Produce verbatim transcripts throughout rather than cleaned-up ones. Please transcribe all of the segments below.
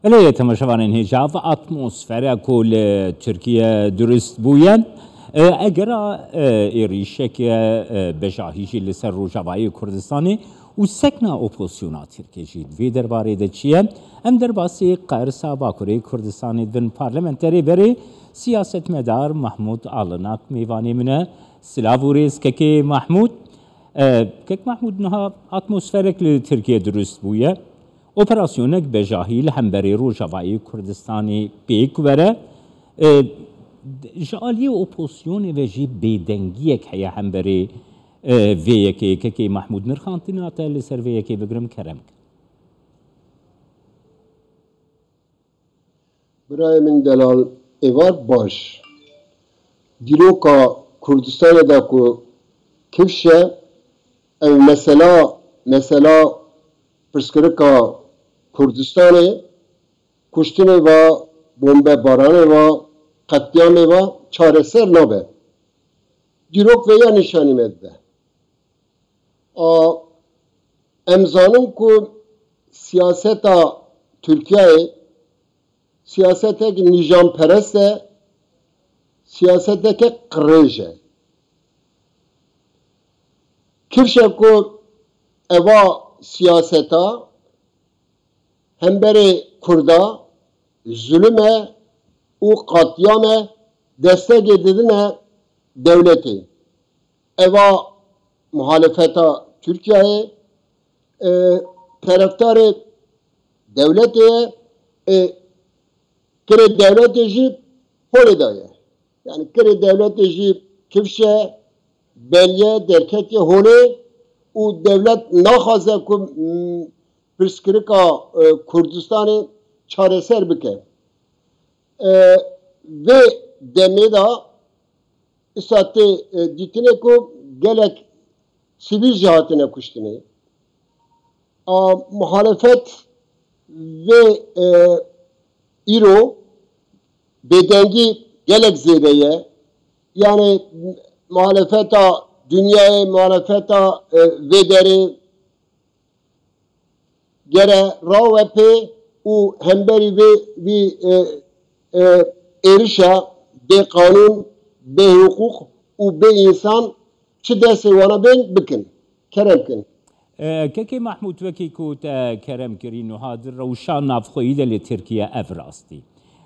Belê, temaşevanên hêja, ev atmosfere ku li Tirkiye durust bûye, e, egera, e, êrîşeke, e, bejahî jî li ser Rojavayê Kurdistanê û sekna opozisyona Tirkê jî di vê derbarê de çi ye? Em derbasî qersa Bakurê Kurdistanê dibin. Parlamenterê berê siyasetmedar Mahmûd Alinak mêvanê min e. Silav û rêz kekê Mahmûd. E, kek Mahmûd, niha atmosferek li Tirkiye durust bûye. Operasyonek bejahî li hemberî Rojavayê Kurdistanê pêk were. E, ji aliyê opozisyonê ve jî bêdengiyek heye hemberî, e, vê yekê. Kekê Mahmûd, nirxantina te li ser vê yekê bigirim, kerem ke. Birayê min delal, êvar baş. Dîroka Kurdistanê de ku kifş e, ev mesela, mesela pirsgirêka Kurdistanê, kuştinê ve, bombebaranê ve, qetlîamê ve çareser nabe. Dîrok vêya nîşanî me dide. A, em zanin ku siyaseta Tirkiyeyê siyasetek nîjamperest e, siyaseteke qirêj e. Kifşe ku eva siyaseta hemberê Kurda zulm e û qetlîam e, destegê didine dewletê. Eva muhalefeta Tirkiyeyê, e, terefdarê dewletê ye, e, kirê dewletê jî holê de ye. Yani kirê dewletê jî kifşe, beriye, derketiye holê û dewlet naxwaze ku, m, pirsgirêka, e, Kurdistanê çareser bike. E, vê demê de îsa tê, e, dîtinê ku gelek sivîl jî hatine kuştinê. A, muhalefet vê, e, îro bêdengî gelek zêde ye. Yani muhalefeta dinyayê, muhalefeta, e, vê derê gere rawe pê û hemberî vê, vî, e, e, êrişa bê qanûn, bê hiqûq û bê însan çi destê wana bên bikin. Kerem kin. E, Kekê Mahmûd, wekî ku te kerem kirî, niha di rewşa navxweyî de li Tirkiye ev rastî.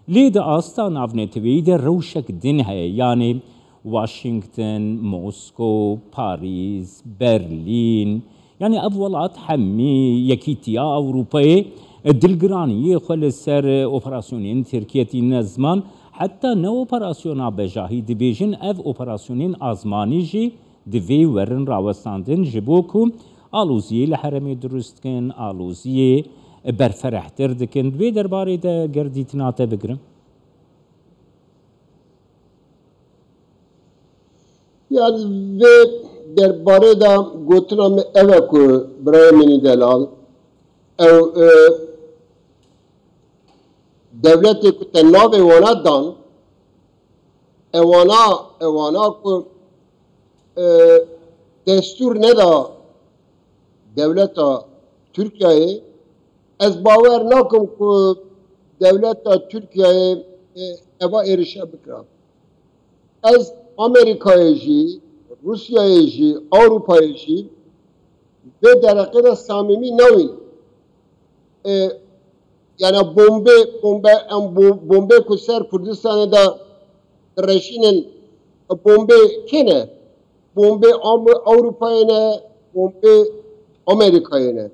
Lê di asta navneteweyî de rewşek din heye, yanî Washington, Moskow, Parîs, Berlîn, yanî ev welat hemî Yekîtiya Ewropayê dilgiraniyê xwe li ser operasyonên Tirkiye tîne ziman, heta ne operasyona bejahî dibêjin, ev operasyonên azmanî jî divê werin rawestandin, ji bo ku aloziyê li herêmê dirust dikin, aloziyê berferehtir dikin. Di vê derbarê de ger dîtina te bigirim. Yani vê derbarê de gotina min ev e ku birayê min î delal, ew, e, dewletê ku te navê wana dan, ewana, ewana ku, e, destûr neda dewleta Tirkiyeyê, ez bawer nakim ku dewleta Tirkiyeyê, e, eva êrişe bikira. Ez Amerîkayê jî, Rûsyayê jî, Ewropayê jî vê dereqê de samîmî nabînim. E, yani bombe, bombe, em bo-, bombe ku ser Kurdistanê de direşînin, bombe kê ne? Bombe Am-, Ewropayê ne, bombe Amerîkayê ne.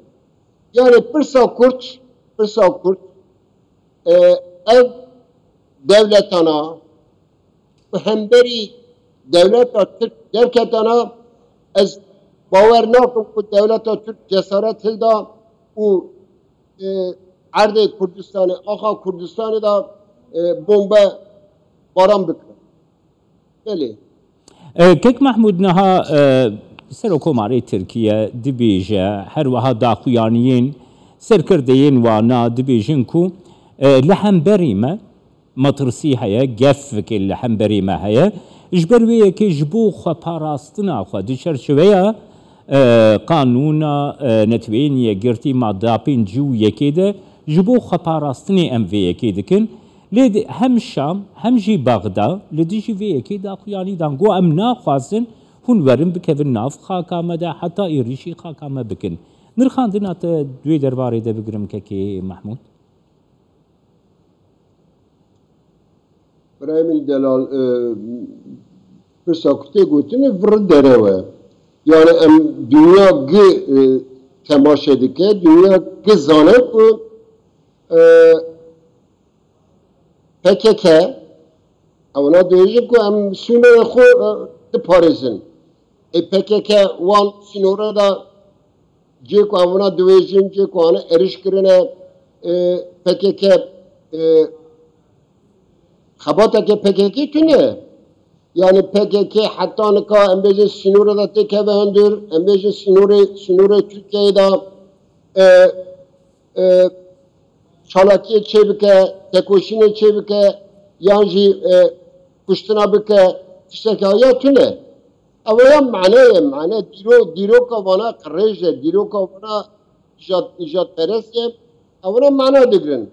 Yani pirsa kurt, pirsa kurt, e, ev dewletana bi hemberî dewleta Tirk derketana, ez bawer nakim ku dewleta Tirk cesaret hilda û, e, erdê Kurdistanê, axa Kurdistanê de, e, bombe baran bike. Belê. E, Kek Mehmûd, niha, e, Serokkomarê Tirkiye dibêje, her wiha daxuyaniyên serkirdeyên wana dibêjin ku, e, li hemberî me metirsî heye, gefekê li hemberî me heye. Ji ber wê yekê ji bo xweparastina xwe di çerçeveya, e, Qanûna, e, Neteweyên Yekgirtî madda pêncî û yekê de Ji bo xweparastinê em vê yekê dikin, lê di-, hem Şam hem jî Bexda li dijî vê yekê daxuyanî dan, got, em naxwazin hûn werin bikevin nav xaka me de, heta êrîşî xaka me bikin. Nirxandina te di wê derbarê de bigirim kekê Mehmûd? Birayemîn Delal, e, pirsa ku tê gotinê vir derew e. Yani em dinya gi, e, temaşe dike, dinya gi zane ku, e, P K K, ewna dibêjin ku em sînorê xwe, e, diparêzin. Ê P K K wan sînore de cê ku ewna dibêjin, cê ku ane êrîş kirine, e, P K K, e, xebateke P K K tune. Yani P K K heta nika em bêjin sînorê de têkeve hundir, em bêjin sînorê, sînorê Tirkiyeyê de, e, e, çalakiyê çêbike, tekoşînê çêbike, yan jî, e, kuştina bike, tiştekî ya tune. Ew ya mane ye, mane dîro-, dîroka vana qirêj e, dîroka vana îjad-, îjadperest e. Ew mana mana digirin.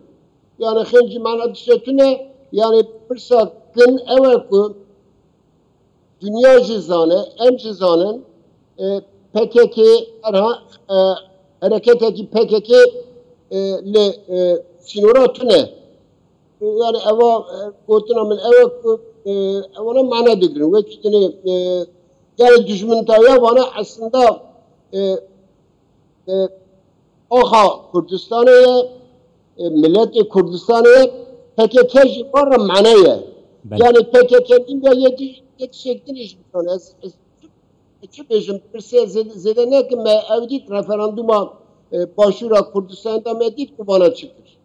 Yani xêncî mana tişte tune, yani pirsa kin ew e ku dinya jî zane, em jî zanin, e, P K K herha, e, hereketekî P K K, e, li, e, sînora tune. Yani eva, e, gotina min ew e ku, e, ewana mana digirin. Wekî dinê, e, yani dijmintahiya vana aslında, e, e, axa Kurdistanê ye, e, miletê Kurdistanê ye, P K K jî van re mane ye. Belê. Yani P K K din ya yek, yek şeklini jî bikane. Ez, ez çi bêjim, pirsê zê-, zêde nekim, me ev dît referanduma, e, Başûra Kurdistanê de me dît ku vana çi kir.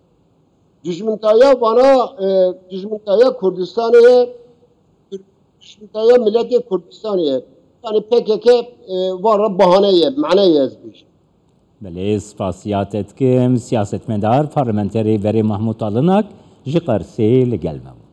Dijmintahiya vana, e, dijmintahiya Kurdistanê ye, dijmintahiya miletê Kurdistanê ye. Yani P K K, e, van re bahane ye, mane ye ez bêjim. Belê, spasiya te dikim. Siyasetmedar, parlamenterê berê Mahmut Alinak ji Qersê li gel me bû.